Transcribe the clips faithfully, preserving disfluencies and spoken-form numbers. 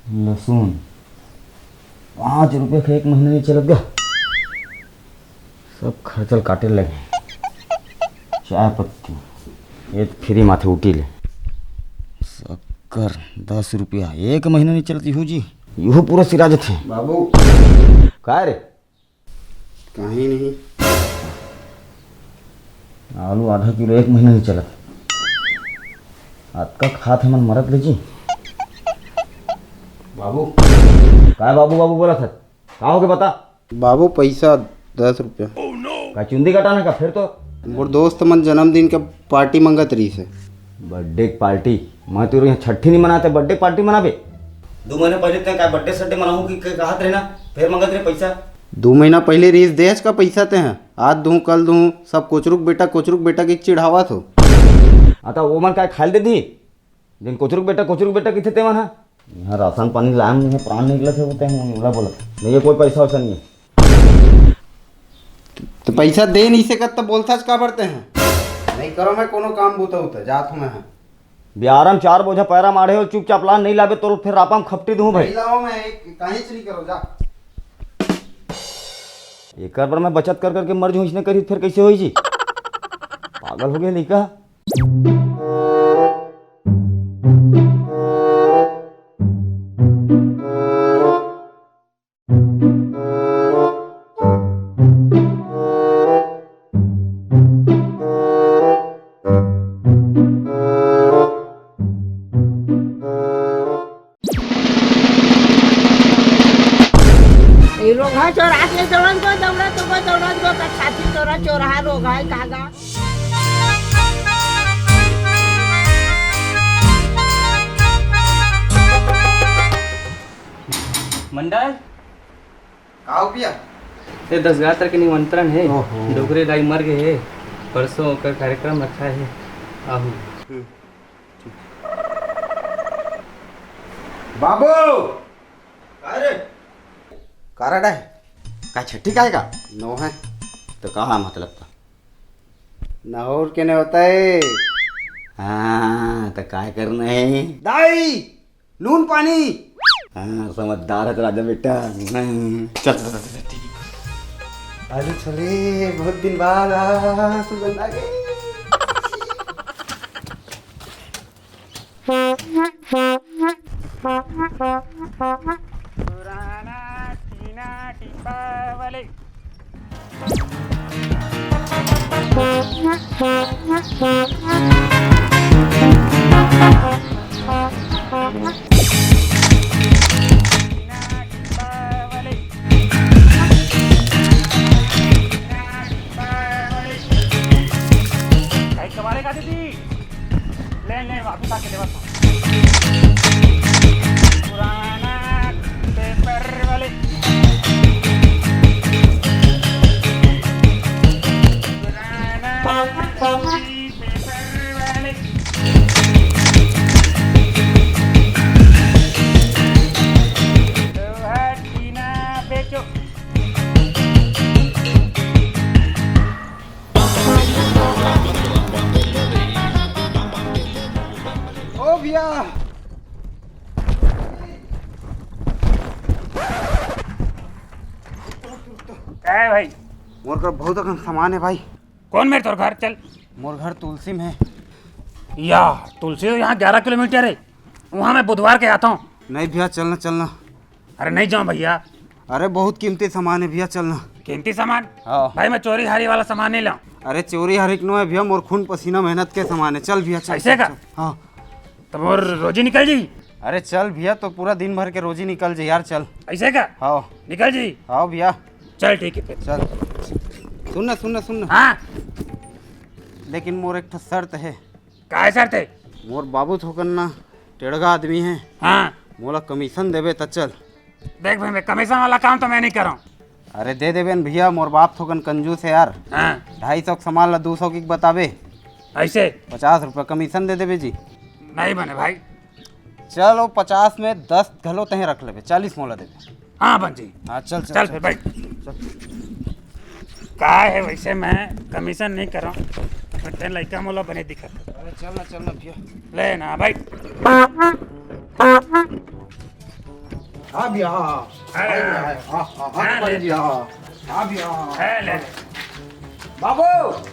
लहसुन, पाँच रुपया के एक महीना नहीं चलत गा। सब खर्चा ल काटे लगे। चाय पत्ती, ये तो फ्री माथे उठी ले। शक्कर, दस रुपया, एक महीना नहीं चलत यहू जी, यहू पूरा सिरा जथे। बाबू। का रे? कहीं नहीं। आलू आधा किलो एक महीना नहीं चलत। अतका खात हमन मरत ले जी। बाबू। काय बाबू बाबू बोलत हस? का होगे बता? बाबू, पैसा दस रुपया। का चुंदी कटाना का फिर तो? मोर दोस्त मन जन्मदिन के पार्टी मंगत रहिस हे। बर्थडे के पार्टी? मैं तो यहाँ छट्ठी नहीं मनाते, बर्थडे पार्टी मनाबे? दो महीना पहले तैं का बर्थडे सड्डे मनाहूँ कि के कहत रहे ना, फिर मंगत रहे पैसा। दो महीना पहले रहिस देस का पैसा तैं ह, आज दूँ, कल दूँ, सब कोचरुक बेटा, कोचरुक बेटा के चिढ़ावत हो। हाँ, तो वो मन का खाल दे दी, जिन कोचरुक बेटा, कोचरुक बेटा किथे ते मन हा। यहाँ राशन पानी लाए में प्राण निकलत हे, वो तैं ओला बोलत। नहीं, ये कोई पैसा वैसा नहीं है। तो पैसा दे नहीं सकत तो बोलथस काबर तैं ह? नहीं करो मैं कोनो काम बूता उता, जात हूँ मैं ह। बिहारम चार बोझा पैरा माढ़े हो, चुपचाप ला, नहीं लाबे तो फिर रापा म खपटी दूँ भाई। नहीं लाओ मैं, एक काहीच नहीं करो, जा। एकर बर मैं बचत कर करके मर जाऊँ, इसने करी फिर कैसे होई जी? पागल हो गया नहीं का? ए रोगहा चोरा के दौड़न को दौड़ा तो को दौड़न को का छाती तोरा चोरहा रोगहा है कागा। मंडल। का हो पिया? ये दस ग्यारह तारीख के निमंत्रण है। ओहो। डोकरे दाई मर गए है, परसों ओकर कार्यक्रम रखा है। आहू। हम्म। बाबू! अरे! कारड है? का छट्ठी का है का? नो है। तो का है मतलब तो? नहूर के ने होता है। हाँ, तो काय करना है? दाई! नून पानी। हाँ, समझदार है तो राजा बेटा। चल, चल, चल, चल, ठीक। आलू छोले, बहुत दिन बाद, आ, सुगंध आ गई। पुराना टीना टिब्बा वाले। भाई, कमाले का दीदी? ले, ले, वापस आके दे, बस। पुराना पेपर वाले। पुराना पेपर वाले। लोहा टीना बेचो। ओ भैया। ए भाई। मोर कर बहुत अकन सामान है भाई। कौन मेर तोर घर? चल। मोर घर तुलसी में है। या, तुलसी तो यहाँ ग्यारह किलोमीटर है, वहाँ मैं बुधवार के आता हूँ। नहीं भैया, चलना, चलना। अरे नहीं जाऊँ भैया। अरे बहुत कीमती सामान है भैया, चलना। कीमती सामान? हाँ। भाई मैं चोरी हारी वाला सामान नहीं लाऊँ। अरे चोरी हारी के नो है भैया, मोर खून पसीना मेहनत के सामान है। चल भैया, चल, ऐसे चल, का? चल। हाँ। तो मोर रोजी निकल जी। अरे चल भैया, तो पूरा दिन भर के रोजी निकल जी यार, चल। ऐसे का? हाँ। निकल जी। हाँ भैया। चल ठीक है फिर। चल। सुन ना, सुन ना, सुन ना। हाँ। लेकिन मोर एक ठो शर्त है। काय शर्त है? मोर बाबू थोकन ना टेड़गा आदमी है। हाँ। मोला कमीशन देबे त चल। देख भाई, मैं कमीशन वाला काम तो मैं नहीं करूँ। अरे दे देबे न भैया, मोर बाप थोकन कंजूस है यार। हाँ। ढाई सौ के सामान ला दो सौ की बताबे। ऐसे? पचास रुपया कमीशन दे देबे जी। नहीं बने भाई। चलो, पचास में दस घलो तहें रख लेबे, चालीस मोला देबे। हाँ बन जी। हाँ, चल, चल, चल चल। फिर बैठ। चल। का है वैसे, मैं कमीशन नहीं करूँ, मैं तें लइका मोला बने दिखत। अरे चल ना, चल ना भैया। ले ना बैठ। हाँ भैया, हाँ, हाँ। अरे, हाँ, हाँ, हाँ, हाँ, हाँ, ले। भैया, हाँ, हाँ, भैया, हाँ। ले, ले, ले। बाबू!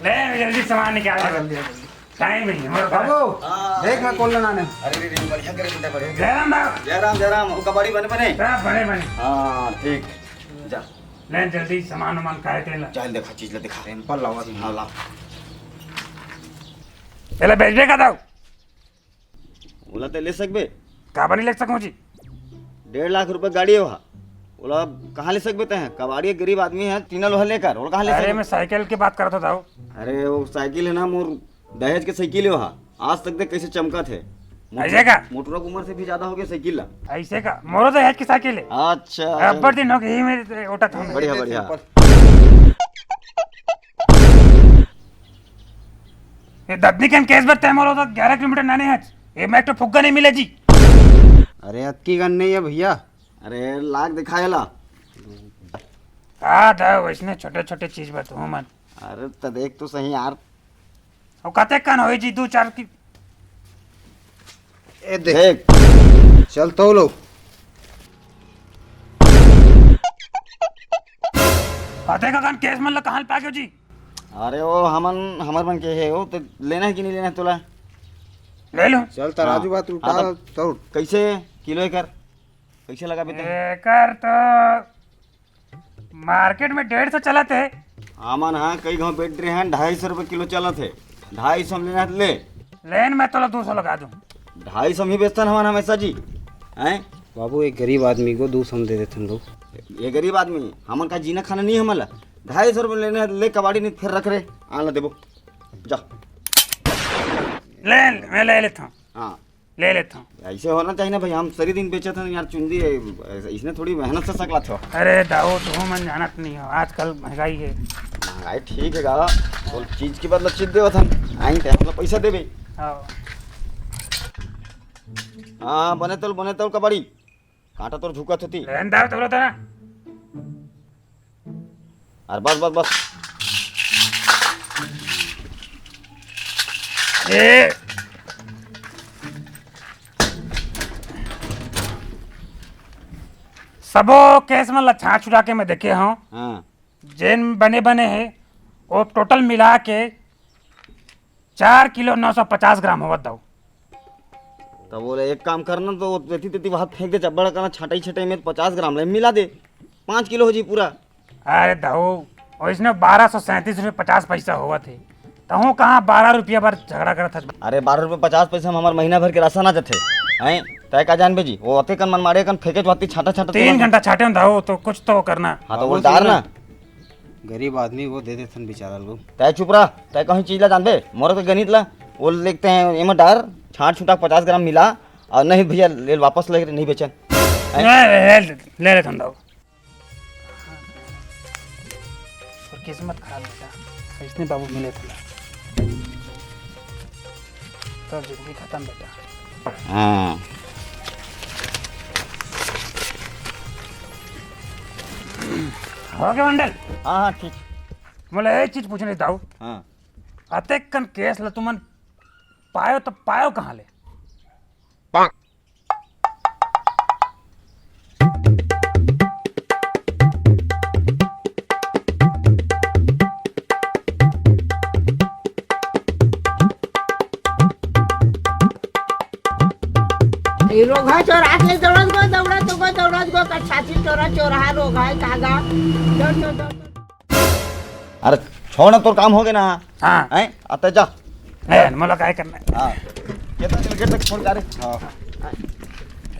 ले, जल्दी सामान निकाल। हाँ, जल्दी, जल्दी। टाइम नहीं है, बाबू। हाँ, देख, मैं अरे। कॉल लगाने। अरे, अरे, अरे, बढ़िया करे बेटा, बढ़िया करे। जयराम बाबू। जयराम, जयराम, वो कबाड़ी बने, बने? सब बने, बने। हाँ, ठीक। जा। ले, जल्दी सामान वामान काहे तेला। चल, देखा, चीज ले, देखा। सैंपल लावा, हाँ, ला। एला बेचबे का दाऊ? ओला ते ले सकबे? काबर नहीं ले सकूं जी? डेढ़ लाख रुपए गाड़ी है वहा, ओला कहाँ ले सकबे ते? कबाड़ी, गरीब आदमी है, टीना लोहा लेकर, ओला कहाँ ले अरे, सकबे? मैं साइकिल के बात करत हों दाऊ। अरे, वो साइकिल है ना, मोर दहेज के साइकिल है वहा, आज तक देख कैसे चमकत है। मोटू-, ऐसे का? मोटुरा के उम्र से भी ज्यादा हो गया साइकिल ला। ऐसे का? मोरो दहेज के साइकिल है। अच्छा, अब्बड़ चलो। दिन हो गए, यही मेरे ओटा था। बढ़िया, बढ़िया। ये ददनी कन केस बर तैं मोला तो ग्यारह किलोमीटर नाने हच। ये मैं तो फुग्गा नहीं मिले जी। अरे, अतकी गन नहीं है भैया। अरे, लाख दिखाएला। का दा वैसने छोटे-छोटे चीज बा तुमन। अरे, त देख तो सही यार। अउ कतेक कन होई जी, दू चार की? ए देख। देख। चल तो लो। अतेक अकन केस मन ला कहाँ ले पाके हो जी? अरे वो हमन, हमर मन के हे, वो तो लेना है कि नहीं लेना है तोला? ले लो। चल तराजू हाँ। बात उठा, हाँ, तो तो उठ। कैसे किलो एकर? कैसे लगा बेटा? एकर तो मार्केट में डेढ़ सौ चलत हे। हमन हाँ कई घाव बेच रहे हैं, ढाई सौ रुपये किलो चलत हे। ढाई सौ में लेना है तो ले। लेन मैं तोला दो सौ लगा दूँ। ढाई सौ में ही बेचतन हमन हमेशा जी, हैं? बाबू, एक गरीब आदमी को दो सौ में दे देथन लोग। ये गरीब आदमी, हमन का जीना खाना नहीं हमन ला। ढाई सौ रुपये लेने हैं, ले कबाड़ी नहीं, फिर रख रे, आन ला देबो, जा। ले, मैं ले लेता हूँ। हाँ। ले लेता हूँ। ऐसे होना चाहिए ना भाई, हम सरी दिन बेचत हन यार, चुंदी है, इसने थोड़ी मेहनत से सकला थो। अरे दाऊ, तुम मन जानत नहीं हो, आजकल महंगाई है। महंगाई ठीक है गा, तो चीज के बदला चीज देवत हन, आई ते मतलब पैसा देबे। हाँ। हाँ, बने तोल, बने तोल कबाड़ी, कांटा तोर झुकत होती। लेन दाऊ, तोलो तना। अरे बस, बस, बस। ए। सबो केस मन ला छांट छुटा के मैं देखे हूँ। हाँ। जेन बने बने हे, वो टोटल मिला के चार किलो नौ सौ पचास ग्राम होवत दाऊ। तब बोले, एक काम करना, तो वो तेती तेती बात फेंक दे, चब्बड़ करना, छटाई छटाई में पचास ग्राम ले मिला दे, पाँच किलो हो जी पूरा। अरे दाऊ, वैसने बारह सौ सैंतीस रुपये पचास पैसा होवत हे, तहूँ कहाँ बारह रुपया बर झगड़ा करत हस? अरे, बारह रुपये पचास पैसा में हमार महीना भर के राशन आ जाथे, हैं? तय का जानबे जी, वो अते कन मन मारे कन फेंके जो आती छाटा छाटा तीन तेला। घंटा छाटे हूँ दाऊ, तो कुछ तो करना। हाँ, तो बाबू बोल डार सुन ना। ना। गरीब आदमी वो दे देथन बेचारा लोग। तय चुप रह, तय कहीं चीज ला जानबे, मोर के गणित ला, वो लिखते हैं, एमा डार, छाट छुटा पचास ग्राम मिला, और नहीं भैया, ले वापस ले, नहीं बेचन। हैं? ले, ले, ले, ले लेथन दाऊ। और किस्मत खराब बेटा, इसने बाबू मिले थे। तोर जिंदगी खतम बेटा। हाँ। हो गया मंडल? हाँ, हाँ, ठीक। मोला एक चीज पूछने दाऊ। हाँ। अतेक कन केस ल तुमन पायो त पायो कहाँ ले? ए रोगहा चोरा के दौड़त गो, दौड़त गो, दौड़त गो, का छाती चोरा, चोरा रोगहा, कागा। दौड़, दौड़, दौड़, दौड़। अरे छोड़ ना, तोर काम हो गया ना। हाँ। हैं? अते जा। ए, मोला काय करना है? हाँ। कितना दिन के तक फोन करे? हाँ।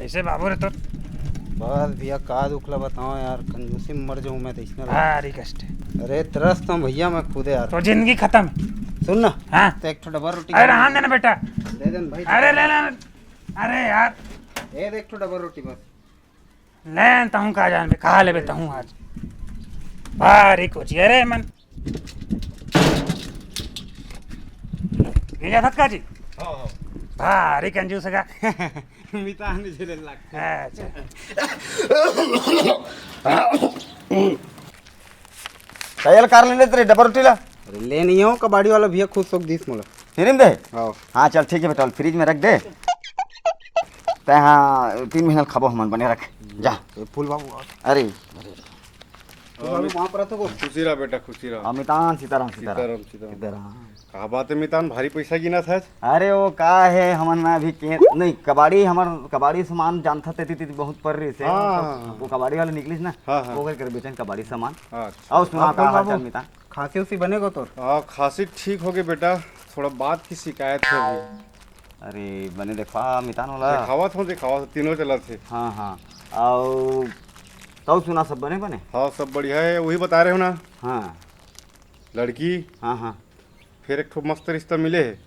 ऐसे बाबू रे तो। बस भैया, का दुख ला बताओ यार, कंजूसी में मर जाऊँ मैं तो इसने। भारी कष्ट है। अरे तरस तो भैया मैं खुदे यार। तो जिंदगी खत्म है। सुन ना। हाँ। तो एक ठो डबल रोटी अरे खा रहन ले। देना बेटा। दे देना भाई। अरे ले ले। अरे यार। दे दे एक ठो डबल रोटी बस। लेन तहूँ का जानबे, खा लेबे तहूँ आज। भारी कोची, अरे मन। ये जा थका जी? हाँ, हाँ। भारी कंजूस का। मितान झेले लाग। अच्छा। तैयार कर ले तेरे डबल रोटी ला। अरे ले नहीं हो, कबाड़ी वाला भैया खुश होके दीस मोला। फ्री में दे? हाँ। हाँ, चल ठीक है बेटा, फ्रिज में रख दे। तै हाँ, तीन महीना खाबो हमन, बने रख। जा। ए, फूल बाबू, आ। अरे। फूल बाबू, वहाँ पर रह तो को। खुशी रह बेटा, खुशी रह। हाँ, मितान, सीताराम, सीताराम। सीताराम, सीताराम। सीताराम। का बात है मितान, भारी पैसा गिनत हस? अरे, वो का है, हमन में अभी के, नहीं, कबाड़ी, हमर कबाड़ी सामान जानथा, तेती, तेती बहुत पर रही से। हाँ, तो हाँ, हाँ। वो कबाड़ी वाले निकलिस ना, हाँ, हाँ। वो कर, कर बेचन कबाड़ी सामान। अच्छा। और सुना, हाँ, का फूल हाल बाबू। चाल मितान? खांसी उसी बने को तोर? हाँ, खांसी ठीक हो गई बेटा, थोड़ा बात की शिकायत है अभी। अरे, बने देखा मितान वाला। देखावत हो, देखावत हो, तीनों चलत हे। हाँ, हाँ। अउ तउ सुना, सब बने, बने? हाँ, सब बढ़िया है, वही बता रहे हो ना? हाँ। लड़की? हाँ, हाँ। फिर एक ठो मस्त रिश्ता मिले है,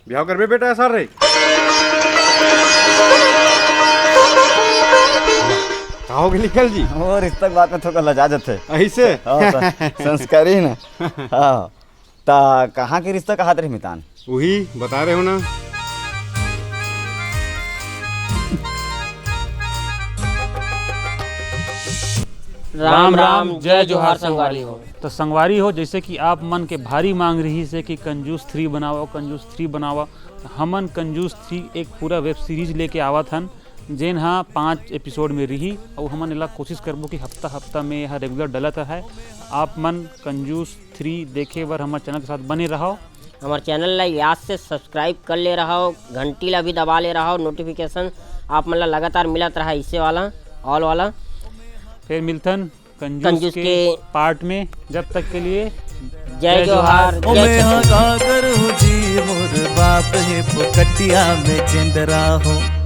बिहाव करबे बेटा, ऐसा रे? का हो गए निकल जी? वो रिश्ता के बात में थोड़ा लजा जाते। ऐसे? हाँ, स-, संस्कारी ना। हाँ। ता कहाँ के रिश्ता कहात रही मितान? वही बता रहे हो ना। राम राम, जय जोहार संगवारी हो। तो संगवारी हो, जैसे कि आप मन के भारी मांग रही से कि कंजूस थ्री बनावा, कंजूस थ्री बनावा, तो हमन कंजूस थ्री एक पूरा वेब सीरीज लेके आवत हन, जेन हा पाँच एपिसोड में रही, अउ हमन एला कोशिश करबो कि हफ्ता हफ्ता में यह रेगुलर डलत रहे। आप मन कंजूस थ्री देखे बर हमर चैनल के साथ बने रहव। हमर चैनल ला याद से सब्सक्राइब कर ले रहव, घंटी ला भी दबा ले रहव, नोटिफिकेशन आप मन ला लगातार मिलत रहा, इसे वाला, ऑल वाला। फिर मिलथन कंजूस कंजूस के के पार्ट में, जब तक के लिए जय जोहार, ओ जय मैं छत्तीसगढ़। हाँ का करूँ जी, मोर बाप है फोकटिया में चेंदरा हो।